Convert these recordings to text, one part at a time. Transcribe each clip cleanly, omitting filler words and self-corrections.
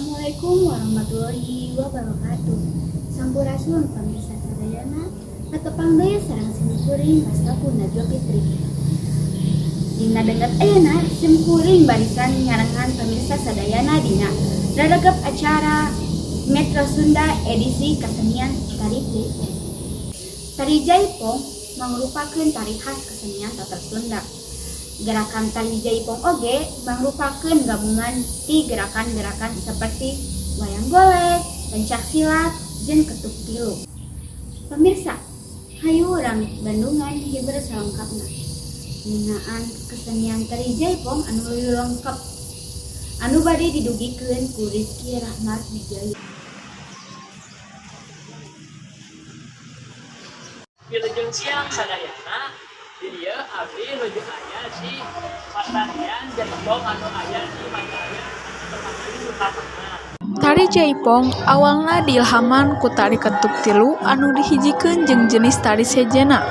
Assalamualaikum warahmatullahi wabarakatuh. Sampurasun, pamirsa sadayana. Katepang deui sareng sim kuring, Mastaku Najwa Fitri. Dina danget ayeuna sim kuring barisan nyarengan pamirsa sadayana dina raregep acara Metro Sunda edisi kesenian Tari Jaipong. Tari Jaipong mangrupakeun tari khas kesenian Tatar Sunda. Gerakan tari Jaipong oge mangrupakeun gabungan ti gerakan-gerakan seperti wayang golek, pencak silat, jeung ketuk tilu. Pemirsa, hayu urang bandungan hiber salengkapna ngeunaan kesenian tari Jaipong anu leuwih lengkap anu bade didugikeun ku Rizky Rahmat Wijaya. Wilujeng siang sadayana. Di dieu abdi nuju aya di patarian Jaipong anu aya di Majalaya, tepatna di Sukatama. Tari Jaipong awalna diilhaman ku tari ketuk tilu anu dihijikeun jeung jenis tari sejenna.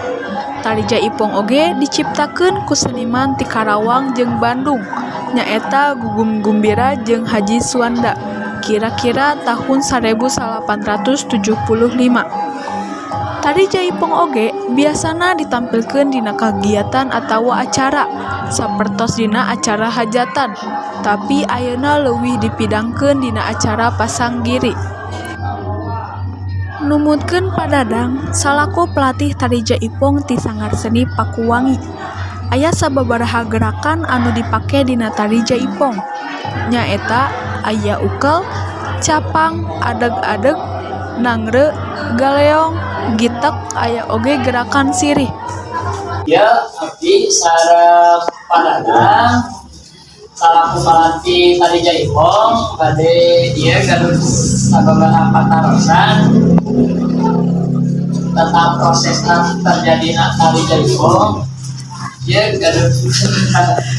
Tari Jaipong oge diciptakeun ku seniman ti Karawang jeung Bandung, nyaeta Gugum Gumbira jeung Haji Suanda, kira-kira tahun 1875. Tari Jaipong oge biasana ditampilkeun dina kagiatan atawa acara, sapertos dina acara hajatan, tapi ayeuna leuwih dipidangkeun dina acara pasanggiri. Numutkeun Pak Dadang salaku pelatih tari Jaipong ti Sanggar Seni Pakuwangi, aya sababaraha gerakan anu dipake dina tari Jaipong, nyaeta aya ukel, capang, adeg-adeg, nangre, galeong, gitek, aya oge gerakan sirih. Ya, abdi sareng Pak Dadang salaku pelatih tari Jaipong bade ieu gaduh sababaraha patarosan tentang proses terjadi tari Jaipong. Ieu gaduh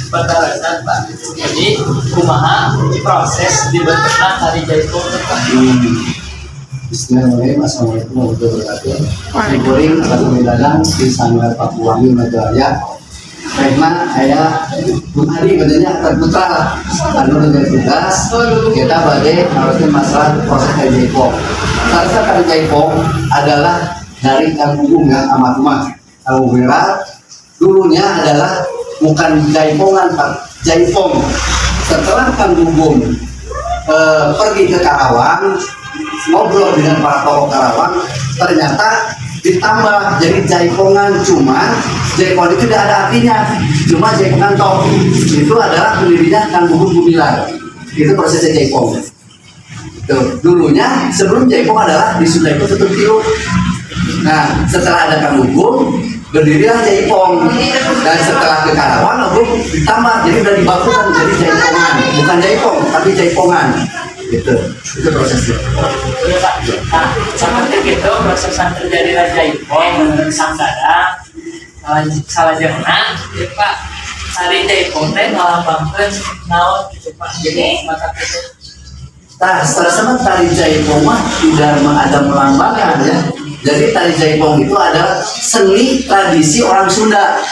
patarosan, Pak. Jadi kumaha proses dibentukna tari Jaipong teh, Pak? Bismillahirrahmanirrahim. Assalamualaikum warahmatullahi wabarakatuh. Kuring Alhamdulillah di Sanggar Pakuwangi Majalaya. Rehma aya Bung Adi badannya terputra lah. Anu dengan tugas kita bade harusnya masalah proses tari Jaipong. Salah tari Jaipong adalah dari Kang Gugum ya, almarhumah. Kang Gugum dulunya adalah bukan Jaipongan, Pak, Jaipong. Setelah Kang Gugum pergi ke Karawang, ngobrol dengan para tokoh Karawang, ternyata ditambah jadi Jaipongan. Cuma Jaipongan itu tidak ada artinya, cuma Jaipongan toh. Itu adalah pendirinya Kang Gugum Gumilar. Itu prosesnya Jaipong. Tuh, dulunya sebelum Jaipong adalah di Sunda itu ketuk tilu. Nah, setelah ada Kang Gugum, berdirilah Jaipong. Dan setelah ke Karawang, Gugum ditambah, jadi udah dibakukan jadi Jaipongan, bukan Jaipong, tapi Jaipongan. Gitu, itu prosesnya. Iya, Pak. Nah, seperti itu proses yang terjadi Jaipong menurut Sang Dadang. Salajengna ya, Pak, tari Jaipong teh ngalambangkeun naon gitu, Pak? Jadi mata itu. Nah, secara sama tari Jaipong mah tidak ada melambangkan ya. Jadi tari Jaipong itu adalah seni tradisi orang Sunda.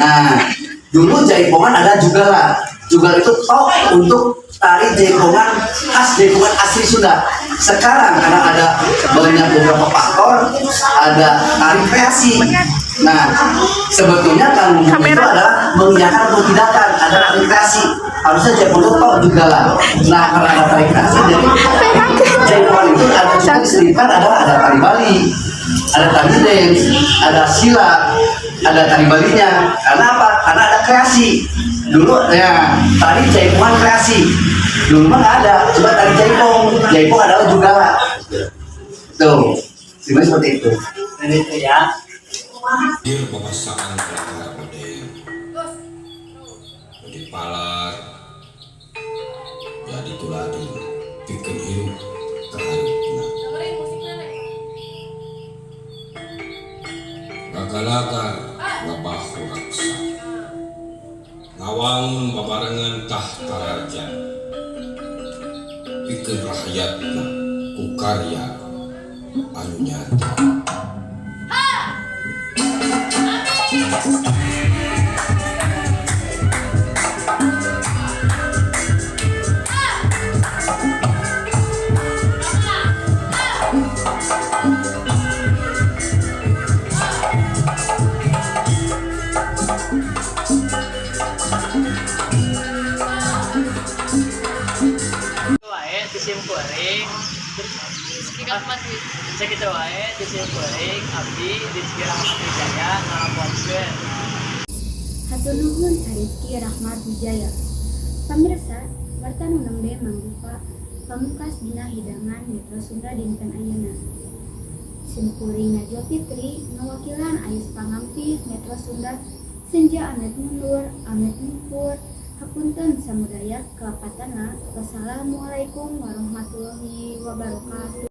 Nah, dulu Jaipongan ada juga lah. Juga itu tok untuk tari Jaipongan khas Jaipongan asli Sunda. Sekarang karena ada banyak beberapa faktor, ada tari kreasi. Nah, sebetulnya Kang Gugum itu adalah mengiyakan atau tidakkan ada tari kreasi. Harusnya Jaipong itu tok juga lah. Nah, karena ada tari kreasi, jadi Jaipongan itu ada juga diselipkan adalah ada tari Bali, ada tari dance, ada silat, ada tari Balinya. Karena apa? Karena ada kreasi. Dulu ya tari Jaipongan kreasi. Dulu mah nggak ada, cuma tari Jaipong. Jaipong adalah juga lah. Tuh, sebenarnya seperti itu. Jadi itu ya. Ieu babasaan kalakar bade bade palar jadi tuladi pikeun hirup ka hareupna, ngagalagar ngabahuraksa, ngawangun babarengan tahta raja pikeun rakyatna ku karya anu nyata. Rahmat Wijaya. Sakitu wae di sim kuring, abdi Rizky Rahmat Wijaya ngalaporkeun. Hatur nuhun ka Rizky Rahmat Wijaya. Pamirsa, warta nu nembe mangrupa pamungkas dina hidangan Metro Sunda dinten ayeuna. Simkuring Najwa Fitri ngawakilan ais pangampih Metro Sunda senja amit mundur, amit mungkur. Hapunten samudaya kalepatanna. Wassalamualaikum warahmatullahi wabarakatuh.